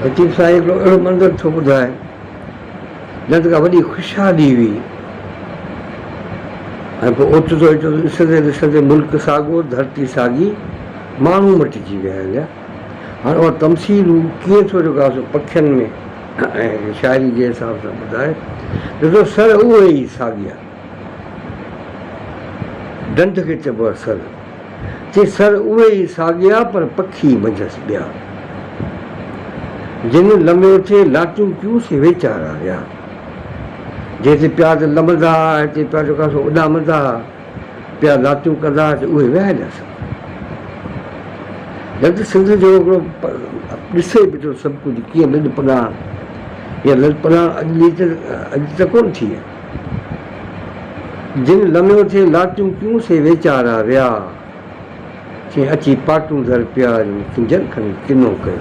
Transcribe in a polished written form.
لطيف سائين هڪڙو اهڙو منظر ٿو ٻڌائي ڄڻ ته ڪا وڏي خوشحالي هئي ۽ پوء اوچتو اوچتو ڏسندي ڏسندي ملڪ ساڳو، ڌرتي ساڳي، ماڻهو مٽجي ويا هليا. هاڻ اها تمثيل هو ڪيئن ٿو جيڪو آهي سو پکين ۾ ۽ شاعري جي حساب سان ٻڌائي. ڏسو سر اهي ئي ساڳيا. ڍنڍ کي چئبو آهي سر. چي سر اهي ئي ساڳيا پر پکي منجهس ٻيا. جن لميو ٿي لاٽيون ڪيون سي ويچارا ويا. جنهن تي پيا ته لمندا ها ۽ تي پيا جيڪو آهي سو اڏامندا ها، پيا لاتيون ڪندا ها سي اهي ويا هليا سڀ. ڄڻ ته سنڌ جو هڪڙو ڏسي به ٿو سڀ ڪجهه ڪيئن لڏ پلاڻ اها لڏ پلاڻ اڄ ڏينهن ته اڄ ته ڪونه ٿي آهي. جن لميو ٿي لاتيون ڪيون سي ويچارا ويا، چي اچي پاٽون ڌر پيا جن ڪنجر کڻي ڪنو ڪيو.